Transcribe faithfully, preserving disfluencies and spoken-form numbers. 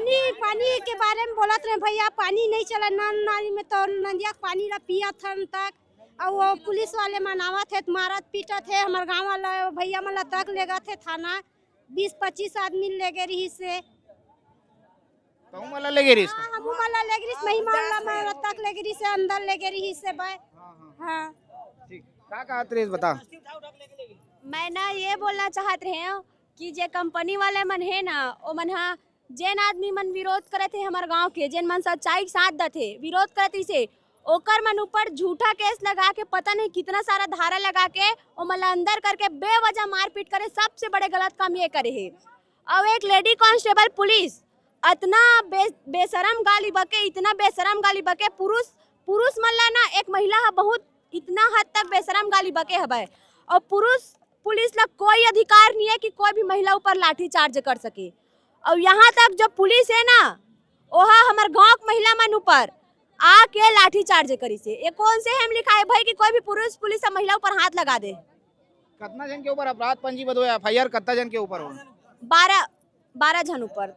पानी, पानी के बारे में बोलत रहे भैया, पानी नहीं चला, नल नाली में तो नदिया के पानी ला पियत हन तक, और वो पुलिस वाले मन आवत हे, मारत पीटत हे, हमार गाँव वाला भैया मन ला तक लेगत हे थाना, बीस पच्चीस आदमी लेगे रहिस हे। कहूँ मला लेगे रहिस? हाँ, हमू मन ला लेगे रहिस, मही मन ला मन तक लेगे रहिस हे, अंदर लेगे रहिस हे बे। हाँ। ठीक, का कहत रहिस बता। मैं ना ये बोलना चाहत रहे हूँ कि जे कंपनी वाले मन हे ना, ओ मन हा जेन आदमी मन विरोध करत हे हमर गांव के, जेन मन सच्चाई के साथ दथे, विरोध करत रहिसे, ओकर मन ऊपर झूठा केस लगा के पता नहीं कितना सारा धारा लगा के ओमन ला अंदर करके बेवजह मारपीट करे। सबसे बड़े गलत काम ये करे हे। और एक लेडी कांस्टेबल पुलिस अतना बे, बेशरम गाली बके, इतना बेशरम गाली बके। पुरुष पुरुष मन ला ना, एक महिला हा बहुत इतना हद तक बेशरम गाली बके हवय। और पुरुष पुलिस ला कोई अधिकार नहीं है कि कोई भी महिला ऊपर लाठी चार्ज कर सके। और यहाँ तक जो पुलिस है ना, ओहा हमर गांव के महिला मन ऊपर आके लाठी चार्ज करिसे। ये कौन से हम लिखा है भाई कि कोई भी पुरुष पुलिस या महिला ऊपर हाथ लगा दे? कितना जन के ऊपर अपराध पंजीबद्ध होय, एफआईआर कितना जन के ऊपर हो? बारह बारह जन ऊपर।